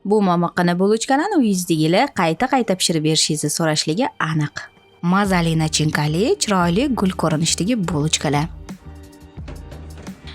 Bu momiqqina булочка larni uyingizdagilar qayta-qayta pishirib berishingizni so'rashligi aniq. Mazali начинка li, chiroyli gul ko'rinishdagi булочка lar.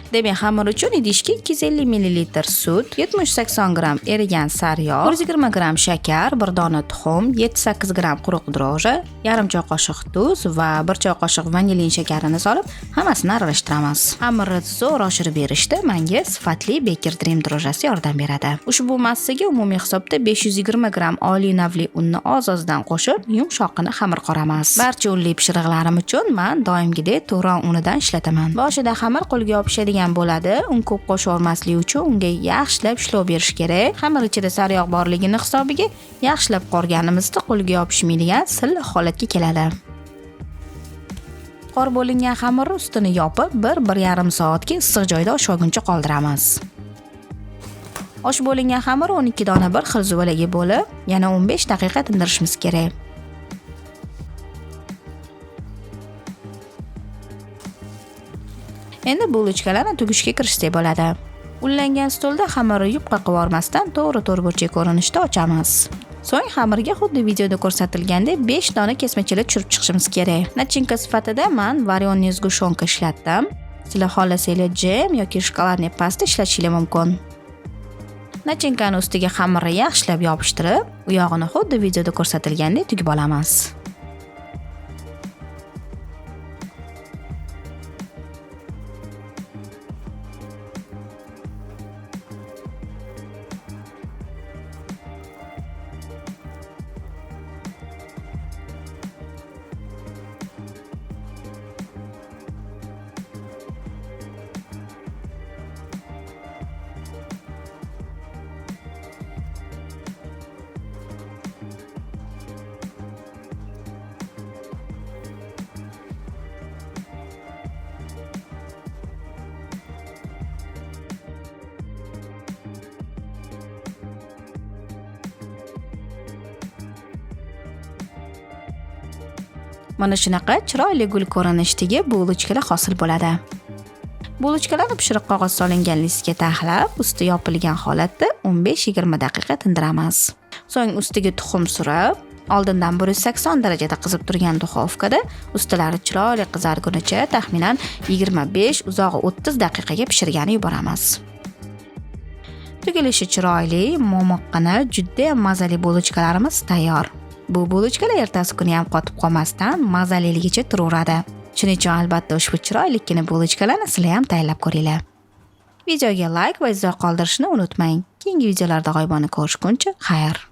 Demak, xamir uchun idishga 250 ml sut, 70-80 gramm erigan sariyog', 120 gramm shakar, bir dona tuxum, 7-8 gramm quruq дрожжи, yarim choy qoshiq tuz va 1 choy qoshiq vanilin shakarini solib, hammasini aralashtiramiz. Xamirni zo'r oshirib berishda menga sifatli Baker Dream дрожжи si yordam beradi. Ushbu massaga umumiy hisobda 520 gramm oliy navli unni oz-ozdan qo'shib, yumshoqqina xamir qoramiz. Barcha unli pishiriqlarim uchun men doimgidek Turon unidan ishlataman. Boshida xamir qo'lga yopishadigan bo'ladi. Un ko'p qo'shavermaslik uchun unga yaxshilab ishlov berish kerak. Xamir ichida sariyog' borligini hisobiga yaxshilab qorganimizda qo'lga yopishmaydigan silliq holatga keladi. Qor bo'lingan xamirni ustini yopib, 1-1,5 soatga issiq joyda oshib olguncha qoldiramiz. Osh bo'lingan xamir 12 dona bir xil zuvalaga bo'lib, yana 15 daqiqa tindirishimiz kerak. Endi булочка larni tugishga kirishsak bo'ladi. Unlangan stolda xamirni yupqa qilib yubormasdan to'g'ri to'rtburchak ko'rinishda ochamiz. So'ng xamirga xuddi videoda ko'rsatilgandek 5 dona kesmachalar tushirib chiqishimiz kerak. Начинка sifatida men вареный сгущенка ishlatdim. Sizlar xohlasanglar jem yoki shokoladli pasta ishlatishinglar mumkin. Начинка ni ustiga xamirni yaxshilab yopishtirib, u yog'ini xuddi videoda ko'rsatilgandek tugib olamiz. Mana shunaqa chiroyli gul ko'rinishdagi булочка lar hosil bo'ladi. Булочка larni pishiriq qog'oz solingan listga taxlab, usti yopilgan holatda 15-20 daqiqa tindiramiz. So'ng ustiga tuxum surib, oldindan 180 darajada qizib turgan duxovkada ustilari chiroyli qizargunicha taxminan 25, uzog'i 30 daqiqaga pishirgani yuboramiz. Tugilishi chiroyli, mo'miqqina, juda ham mazali булочка larimiz tayyor. Bu булочка lar ertasi kuni ham qotib qolmasdan mazaliligicha turaveradi. Shuning uchun albatta ushbu chiroylikkina булочка larni sizlar ham tayyorlab ko'ringlar. Videoga like va izoh qoldirishni unutmang. Keyingi videolarda g'oyibona ko'rishguncha xayr.